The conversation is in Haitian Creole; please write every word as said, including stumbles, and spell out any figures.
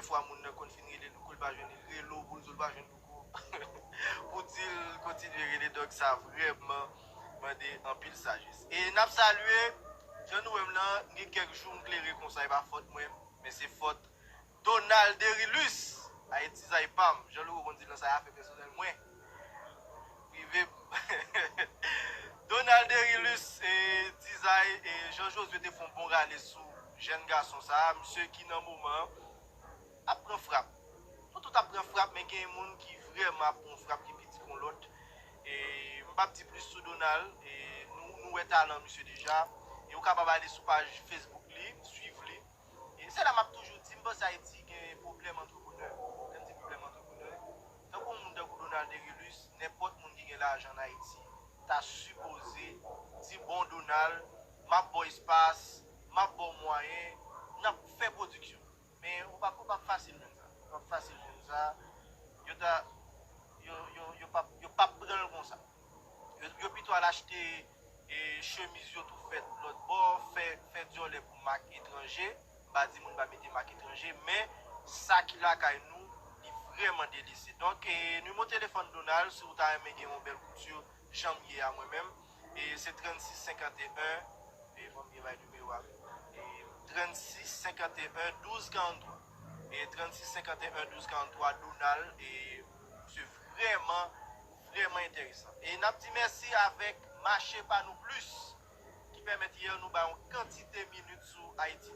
Fwa moun nan konn fin rele Louko, l pa jwenn li, l rele w pou l di w l pa jwenn Louko pou di l kontinye rele. Donk sa vrèman mande anpil sajès. E n ap salye, jan nou wè m lan, gen kèk jou m klere konsa, e pa fòt mwen, men se fòt Donald Derilus, Ayiti zay pa m, jan Louko konn di l nan sa afè pèsonèl mwen. Prive m. Donald Derilus, e, Dizay, e, Jean Josué te fè yon bon rale sou jèn gason sa a, misye ki nan moman an ap pran frap. Nou tout ap pran frap, men gen moun ki vrèman ap pran frap ki pi di kon lòt. E, m p ap di plis sou Donald, e, nou, nou wè talan misye deja. E ou kapab ale sou paj Facebook li, swiv li. E se la m ap toujou di, m panse Ayiti gen pwoblèm antreprenè. Lè m di pwoblèm antreprenè, tankou yon moun tankou Donald Derilus, nenpòt moun ki gen lajan ann Ayiti ta sipoze di, bon, Donald, m ap ba w espas, m ap ba w mwayen, n ap fè pwodiksyon. Men ou p ap, ou p ap fasil jwenn sa. Ou p ap fasil jwenn sa. Yo ta, yo, yo, yo p ap, yo p ap pran l konsa. Yo, yo pito al achte, e, chemiz yo tou fèt lòt bò, fè, fè dyòlè pou mak etranje. M pa di moun pa mete mak etranje, men sa ki lakay nou, li vrèman delese. Donk, e, nimewo telefòn Donald, si w ta renmen gen yon bèl kouti, jan m ye a mwen menm, e, se trannsis senkanteyen, e, ban m byen bay nimewo a, e, trannsis senkanteyen douz karanntwa. E, trannsis senkanteyen douz karanntwa, Donald, e, se vrèman, vrèman enteresan. E n ap di mèsi avèk Mache Pa Nou Plis, ki pèmèt yè nou bay yon kantite minit sou Ayiti